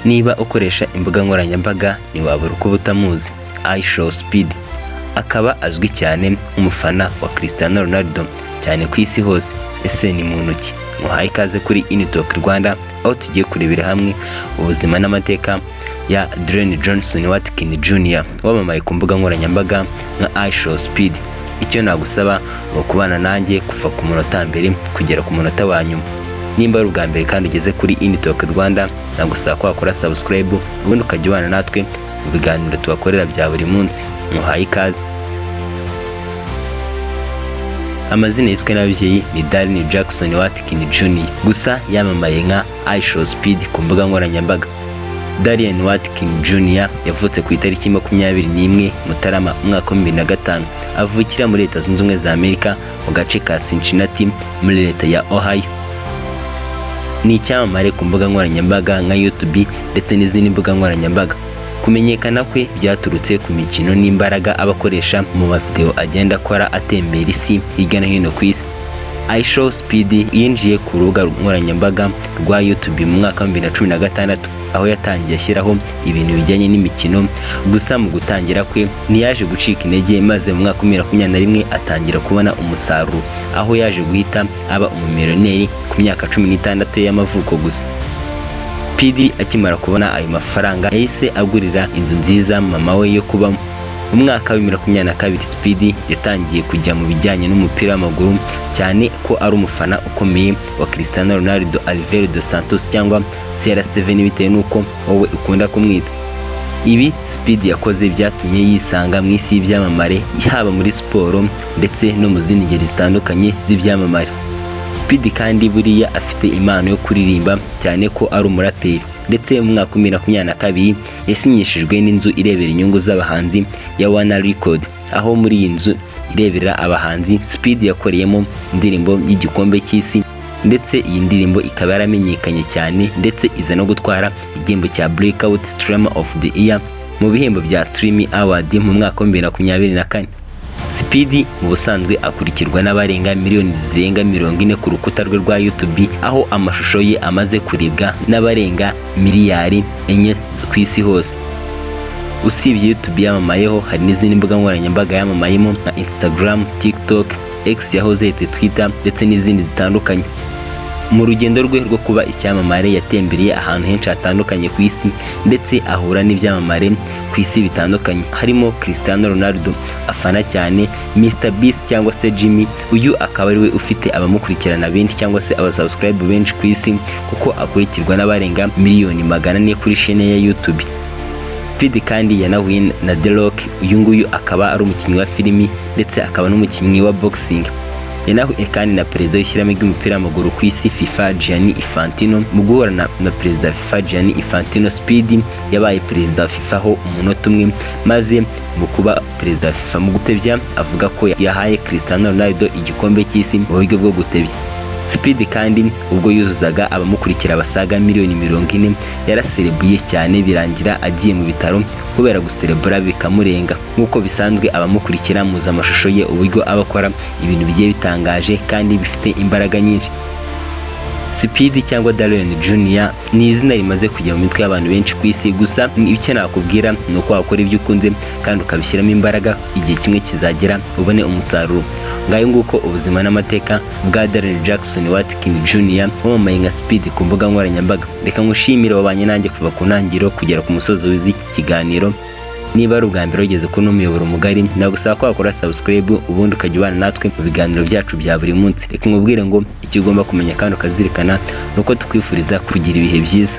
Niba ukoresha imbuga nkoranyambaga, ntiwabura uko uba utamuzi. IShowSpeed akaba azwi cyane nk'umufana wa Cristiano Ronaldo cyane ku isi hose. Ese ni muntu ki? Muhaye ikaze kuri Initalk Rwanda, aho tugiye kurebera hamwe ubuzima n'amateka ya Darren Johnson Watkins Jr, wamamaye ku mbuga nkoranyambaga nka IShowSpeed. Icyo nagusaba ni ukubana nanjye kuva ku munota mbere kugera ku munota wa nyuma. Nimba ari ubwa mbere kandi ugeze kuri Initalk Rwanda, nagusaba ko wakora subscribe, ubundi ukajya ubana natwe mu biganiro tubakorera bya buri munsi. Muhaye ikaze. Amazina yiswe n'ababyeyi ni Darren Jackson Watkins Jr, gusa yamamaye nka IShowSpeed ku mbuga nkoranyambaga. Darren Watkins Jr yavutse ku itariki 21 Mutarama umwaka wa 2005, avukira muri Leta Zunze Ubumwe za Amerika, mu gace ka Cincinnati muri leta ya Ohio. Ni icyamamare ku mbuga nkoranyambaga nka YouTube ndetse n'izindi mbuga nkoranyambaga. Kumenyekana kwe byaturutse ku mikino n'imbaraga aba akoresha mu mavideo agenda akora atembera isi hirya no hino ku isi. IShowSpeed yinjiye ku rubuga nkoranyambaga rwa YouTube mu mwaka wa 2016, aho yatangiye ashyiraho ibintu bijyanye n'imikino. Gusa mu gutangira kwe ntiyaje gucika intege, maze mu mwaka wa 2021 atangira kubona umusaruro, aho yaje guhita aba umumiliyoneri ku myaka 16 y'amavuko gusa. Speed akimara kubona ayo mafaranga, yahise agurira inzu nziza mama we yo kubamo. Mu mwaka wa 2022, Speed yatangiye kujya mu bijyanye n'umupira w'amaguru, cyane ko ari umufana ukomeye wa Cristiano Ronaldo Alvaro dos Santos, cyangwa CR7, bitewe n'uko wowe ukunda kumwita. Ibi Speed yakoze byatumye yisanga mu isi y'ibyamamare, haba muri siporo ndetse no mu zindi ngeri zitandukanye z'ibyamamare. Speed kandi buriya afite impano yo kuririmba, cyane ko ari umuraperi, ndetse mu mwaka wa 2022 yasinyishijwe n'inzu irebera inyungu z'abahanzi ya Warner Record, aho muri iyi nzu irebera abahanzi Speed yakoreyemo indirimbo y'igikombe cy'isi, ndetse iyi ndirimbo ikaba yaramenyekanye cyane, ndetse iza no gutwara igihembo cya Breakout Streamer of the Year mu bihembo bya Streamy Award mu mwaka wa 2024. Speed mu busanzwe akurikirwa n'abarenga miliyoni zirenga 40 ku rukuta rwe rwa YouTube, aho amashusho ye amaze kurebwa n'abarenga miliyari 4 ku isi hose. Usibye YouTube yamamayeho, hari n'izindi mbuga nkoranyambaga yamamayemo nka Instagram, TikTok, X yahoze yitwa Twitter, ndetse n'izindi zitandukanye. Mu rugendo rwe rwo kuba icyamamare, yatembereye ahantu henshi hatandukanye ku isi, ndetse ahura n'ibyamamare ku isi bitandukanye, harimo Cristiano Ronaldo afana cyane, Mr Beast cyangwa se Jimmy, uyu akaba ariwe ufite abamukurikirana benshi cyangwa se abasubscribe benshi ku isi, kuko akurikirwa n'abarenga miliyoni 400 kuri chaîne ya YouTube. Speed kandi yanahuye na The Rock, uyu nguyu akaba ari umukinnyi wa filimi ndetse akaba n'umukinnyi wa boxing. Yanahuye kandi na perezida w'ishyirahamwe ry'umupira w'amaguru ku isi, FIFA, Gianni Infantino. Mu guhura na perezida wa FIFA Gianni Infantino, Speed yabaye perezida wa FIFA ho umunota umwe, maze mu kuba perezida wa FIFA, mu gutebya, avuga ko yahaye Cristiano Ronaldo igikombe cy'isi mu buryo bwo gutebya. Speed kandi ubwo yuzuzaga abamukurikira basaga miliyoni 40, yaraserebuye cyane birangira agiye mu bitaro kubera guserebura bikamurenga. Nk'uko bisanzwe, abamukurikira muzi amashusho ye, uburyo aba akora ibintu bigiye bitangaje kandi bifite imbaraga nyinshi. Speed cyangwa Darren Junior ni izina rimaze kujya mu mitwe y'abantu benshi ku isi. Gusa icyo nakubwira ni uko wakora ibyo ukunze kandi ukabishyiramo imbaraga, igihe kimwe kizagera ubone umusaruro. Ngayo nguko ubuzima n'amateka bwa Darren Jackson Watkins Jr, wamamaye nka Speed ku mbuga nkoranyambaga. Reka ngushimire wabanye nanjye kuva ku ntangiriro kugera ku musozo w'iki kiganiro. Niba ari ubwa mbere ugeze kuri uno muyoboro mugari, nagusaba ko wakora subscribe, ubundi ukajya ubana natwe mu biganiro byacu bya buri munsi. Reka nkubwire ngo icyo ugomba kumenya kandi ukazirikana ni uko tukwifuriza kugira ibihe byiza.